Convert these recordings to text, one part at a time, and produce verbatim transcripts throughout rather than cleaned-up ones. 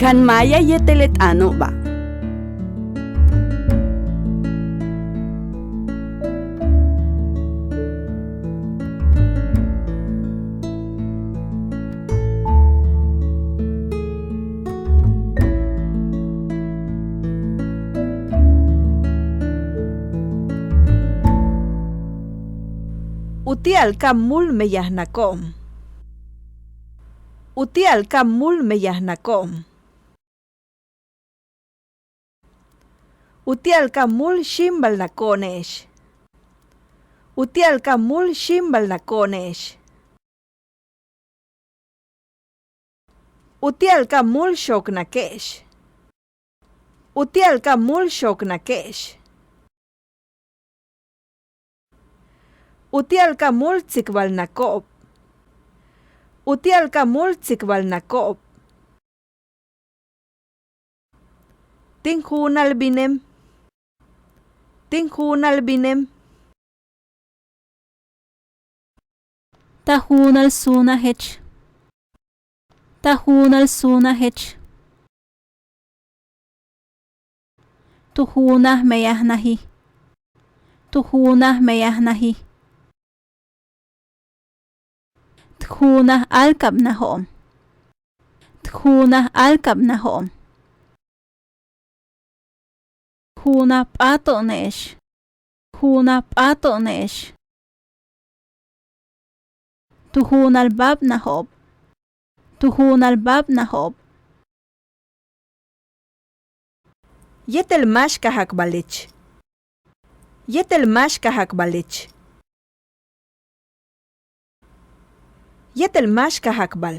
Kan maaya yéetel le t'aano'oba'. Uti'al ka múul meyajnako'on. Uti'al ka múul meyajnako'on. Uti'al ka múul xíimbalnako'one'ex. Uti'al ka múul xíimbalnako'one'ex. Uti'al ka múul xooknake'ex. Uti'al ka múul xooknake'ex. Uti'al ka múul tsikbalnako'ob. Uti'al ka múul tsikbalnako'ob. Tin juunal binem. Tin juunal binem. Ta juunal suunajech. Ta juunal suunajech. Tu juunaj meyajnaji. Tu juunaj meyajnaji. T juunaj áalkabnajo'on. T juunaj áalkabnajo'on. Juunaj p'áato'one'ex. Juunaj p'áato'one'ex. Tu juunal ba'abnajo'ob. Tu juunal ba'abnajo'ob. Yéetel máax ka jakbalech. Yéetel máax ka jakbalech. Yéetel máax ka jakbal.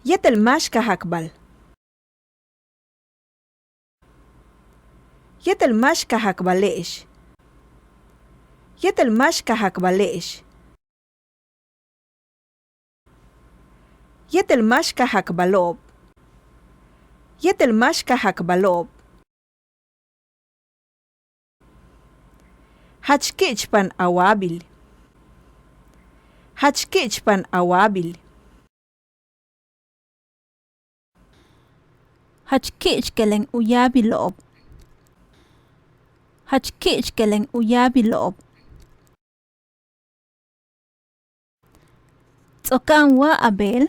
Yéetel máax ka jakbal. Yéetel máax ka jakbale'ex. Yéetel máax ka jakbale'ex. Yéetel máax ka jakbalo'ob. Yéetel máax ka jakbalo'ob. Jach ki'ichpan a wáabil. Jach ki'ichpan a wáabil. Jach ki'ichkelen u yáabilo'ob. Jach ki'ichkelen u yáabilo'ob. Ts'o'oka'an wa a beel.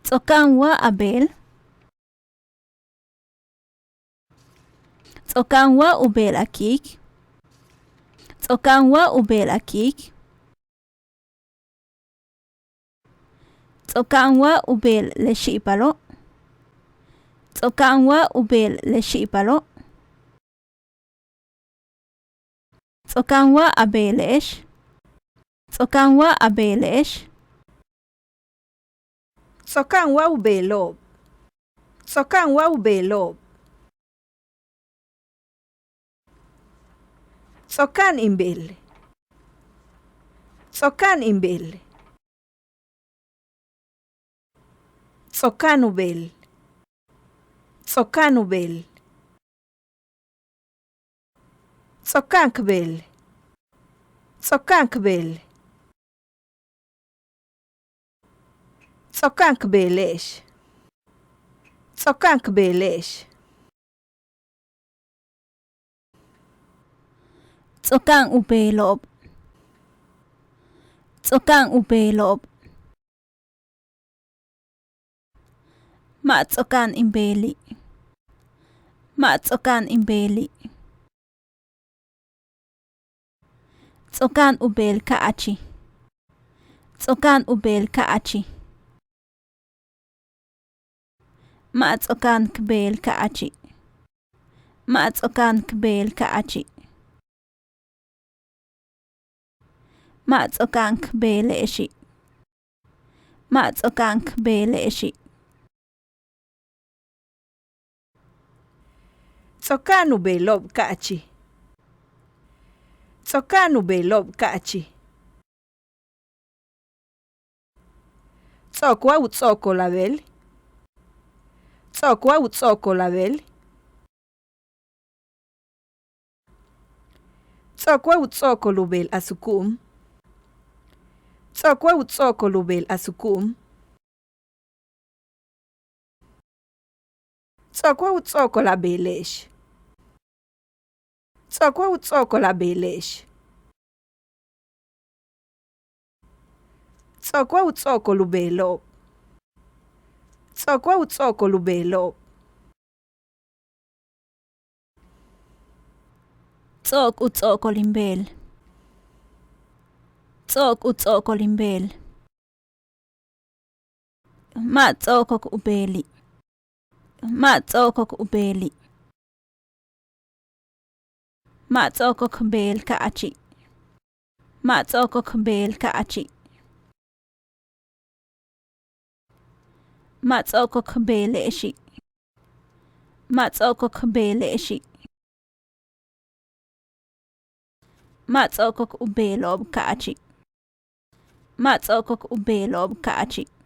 Ts'o'oka'an wa a beel. Ts'o'oka'an wa u beel a kiik. Ts'o'oka'an wa u beel a kiik. Ts'o'oka'an wa u beel le xi'ipalo'. Ts'o'oka'an wa u beel le xi'ipalo'. Ts'o'oka'an wa a beele'ex. Ts'o'oka'an wa a beele'ex. Ts'o'oka'an wa u beelo'ob. Ts'o'oka'an wa u beelo'ob. Ts'o'oka'an in beel. Ts'o'oka'an in beel. Ts'o'oka'an u beel. Ts'o'oka'an u beel. Ts'o'oka'an k beel. Ts'o'oka'an k beel. Ts'o'oka'an k beele'ex. Ts'o'oka'an k beele'ex. Ts'o'oka'an u beelo'ob. Ts'o'oka'an u beelo'ob. Ma' ts'o'oka'an in beeli'. Ma' ts'o'oka'an in beeli'. Ts'o'oka'an u beel ka'achi'. Ts'o'oka'an u beel ka'achi'. Ma' ts'o'oka'an k beel ka'achi'. Ma' ts'o'oka'an k beel ka'achi'. Ma' ts'o'oka'an k beele'exi'. Ma' ts'o'oka'an k beele'exi'. Ts'o'oka'an u beelo'ob ka'achi'. Ts'o'oka'an u beelo'ob ka'achi'. Ts'o'ok wa u ts'o'okol a beel. Ts'o'ok wa u ts'o'okol a beel. Ts'o'ok wa u ts'o'okol u beel a suku'um. Ts'o'ok wa u ts'o'okol u beel a suku'um. Ts'o'ok wa u ts'o'okol a beele'ex. Ts'o'ok wa u ts'o'okol a beele'ex. Ts'o'ok wa u ts'o'okol u beelo'ob. Ts'o'ok wa u ts'o'okol u beelo'ob. Ts'o'ok u ts'o'okol in beel. Ts'o'ok u ts'o'okol in beel. Ma' ts'o'okok u beeli'. Ma' ts'o'okok u beeli'. Ma' ts'o'okok beel ka'achi'. Ma' ts'o'okok beel ka'achi'. Ma' ts'o'okok beele'exi'. Ma' ts'o'okok beele'exi'. Ma' ts'o'okok u beelo'ob ka'achi'. Ma' ts'o'okok u beelo'ob ka'achi'.